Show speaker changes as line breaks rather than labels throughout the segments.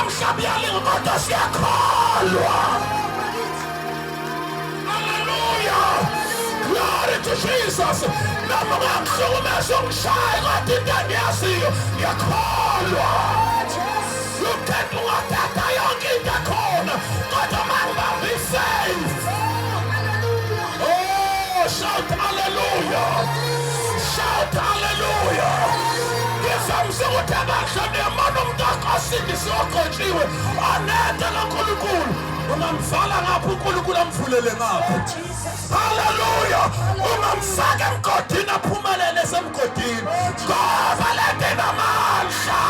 Umhlaba uyalinga kodwa siyakholwa. Hallelujah. Glory to Jesus. Noma ungangihlukumeza ungishaye kodwa into engiyaziyo ngiyakholwa. You can't ungathatha yonke into ekhona kodwa mangibambe i-faith. Oh, shout hallelujah. Shout hallelujah. Ngivamise ukuthi abasha niyamona umuntu asindisiwe ogcotshiwe onento kaNkulunkulu. Ungamvala ngapha uNkulunkulu amvulele ngapha. Hallelujah. Ungamfaka emgodini aphumelele esemgodini. Ngoba lento inamandla.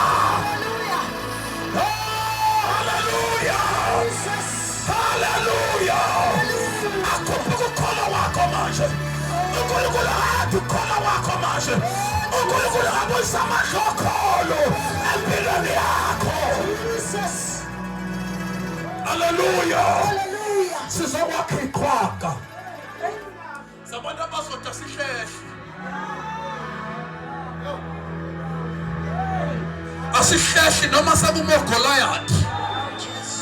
Oh, hallelujah. Hallelujah. Akhuphuka ukukholwa kwakho manje. uNkulunkulu akathi ukukholwa kwakho manje. uNkulunkulu akabuyisa amandla okholo empilweni yakho. Hallelujah. Sizokwakha iqhwaga. Sabantu abazoda sihlehle. Asihlehli noma sekumo Goliath.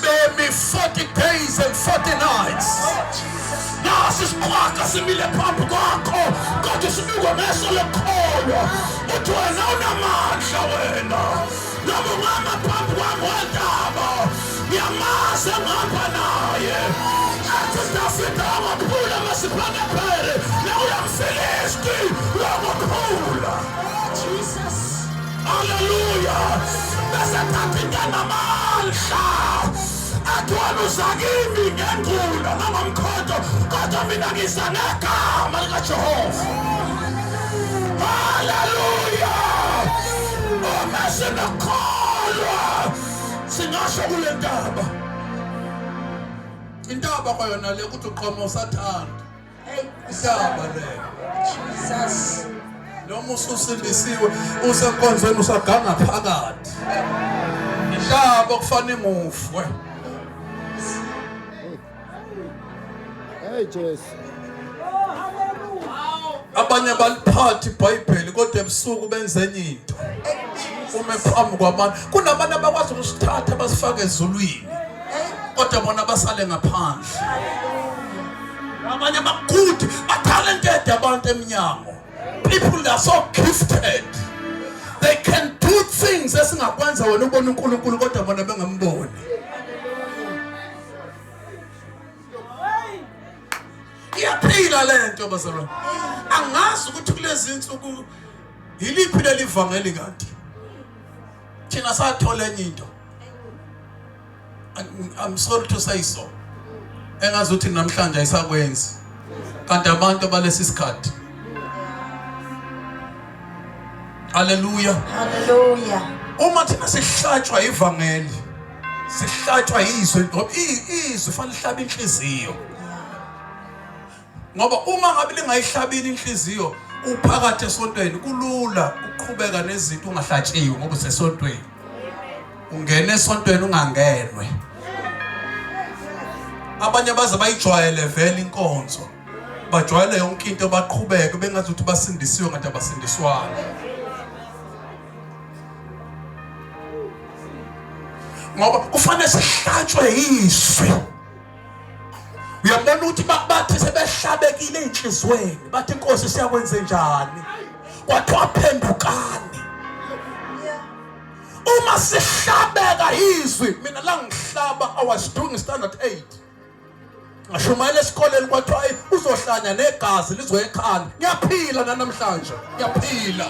Bemi 40 days and 40 nights. Nasi isiqhwaga simile phambi kwakho kodwa sibikwe ngeso lokukholwa. Uthi wena unamandla wena. Noma ungama phambi kwami wentaba. Ngiyamazi engihamba naye. Athi Davide wangaphula amasiphanephere nakuyamfilisti wangaphula. Haleluya. Bese thatha into enamandla. Athi wena uza kimi ngengula nangomkhonto kodwa mina ngiza ngegama likaJehova. Haleluya. Uma sinokholwa singasho kule ntaba. Intaba kwayona le ukuthi uqoma usathanda. Intaba le.
Jesus.
Noma ususindisiwe usenkonzweni usaganga phakathi. Intaba kufanele imufwe.
Hey Jesu.
Abanye baliphatha iBhayibheli kodwa ebusuku benze enye into. Ume phambi kwabantu. Kunabantu abakwazi ukusithatha basifake ezulwini. Kodwa bona basale ngaphandle. Abanye ba-good, ba-talented abantu eminyango. People that are so gifted. They can do things esingakwenza wena ubona uNkulunkulu kodwa bona bengamboni. Iyaphila lento bazalwane. Angazi ukuthi kulezi insuku yiliphi leli vangeli kanti. Thina sathola enye into. I'm sorry to say so. Engazi ukuthi namhlanje ayisakwenzi. Kanti abantu balesi sikhathi. Hallelujah.
Hallelujah.
Uma thina sihlatshwa ivangeli, sihlatshwa izwi ngoba izwi fanele lihlabe inhliziyo. Ngoba uma ngabe lingayihlabile inhliziyo uphakathi esontweni kulula ukuqhubeka nezinto ungahlatshiwe ngoba usesontweni. Ungena esontweni ungangenwe. Abanye baze bayijwayele vele inkonzo. Bajwayele yonke into baqhubeke bengazi ukuthi basindisiwe kanti abasindiswanga. Ngoba kufanele sihlatshwe izwi. Uyabona ukuthi bathi sebehlabekile enhlizweni bathi inkosi siyakwenze njani? Kwathiwa phendukani. Uma sihlabeka izwi mina la ngihlaba I was doing standard 8. Ngashumayela esikoleni kwathiwa ayi uzohlanya negazi lizoya ekhanda. Ngiyaphila nanamhlanje. Ngiyaphila.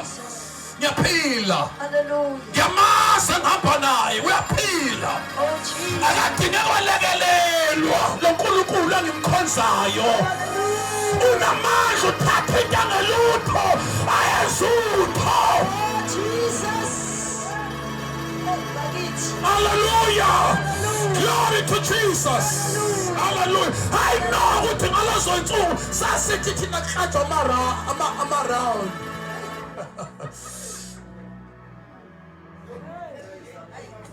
Ngiyaphila.
Hallelujah.
Ngiyamazi engihamba naye uyaphila.
Oh Jesus.
Akadinge kwalekelelwa lo Nkulunkulu engimkhonzayo. Unamandla uthatha into angelutho ayezutho.
Oh Jesus. Oh bakithi.
Hallelujah. Glory to Jesus. Hallelujah. I know ukuthi ngalezo insuku sasithi thina kuhlatshwa ama round.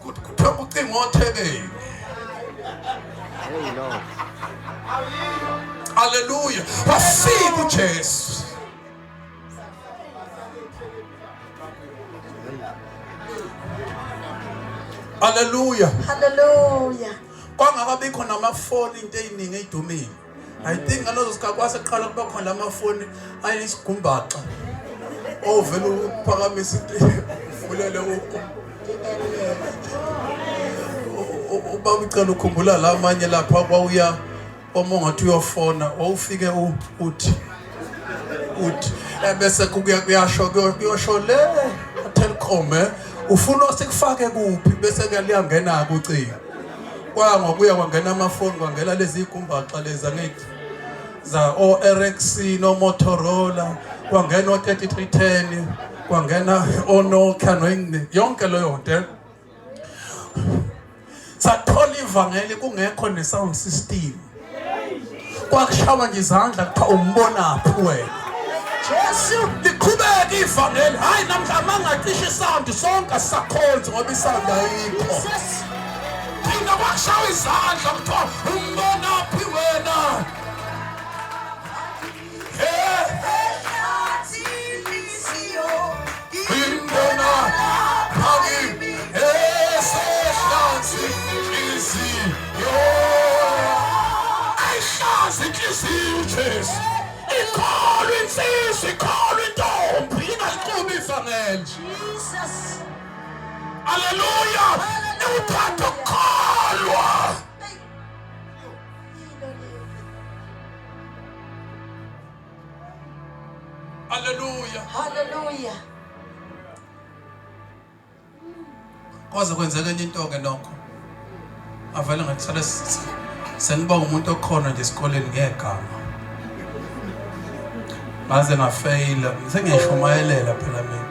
Kuthiwa ucingo othekeni.
Hey Lord.
Hallelujah. Wafika uJesu. Haleluya.
Hallelujah.
Kwangakabikho namafoni into eziningi ezidumile. I think ngalezo sikhathi kwase kuqala kuba khona amafoni ayisigumbaxa. Ovela uphakamisa into uvulele ubaba ucela ukhumbula la manye lapha kwawuya uma ungathi uyofona wawufike uthi uthi ebese kuya kuyasho kuyosho le Telkom ufuna sikufake kuphi bese ke liyangena kucingo kwaya ngokuya kwangena amafoni kwangena lezi igumbaxa lezi angithi za o Ericsson o Motorola kwangena o 3310 kwangena o Nokia no yonke leyo nto. Sathola ivangeli kungekho ne-sound system, kwakushawa nje izandla kuthiwa umbonaphi wena.
Jesu.
Liqhubeke ivangeli. Hayi, namhla mangacisha isound sonke asisakhonzi ngoba isound ayikho.
Jesus.
Thina kwakushawa izandla kuthiwa umbonaphi wena. Imbona phaki esehlanzi inhliziyo. Ayihlanzi inhliziyo uJesu. Ikholwa insizwa, ikholwa intombi, ingaliqhubi ivangeli.
Jesus.
Haleluya. Uthatha ukukholwa.
Hey. Yilo leyo.
Haleluya.
Hallelujah.
Kwaze kwenzeka enye into ke nokho. Avele ngathola sengiba umuntu okhona nje esikoleni ngegama. Ngaze ngafeyila, sengiyishumayelela phela mina.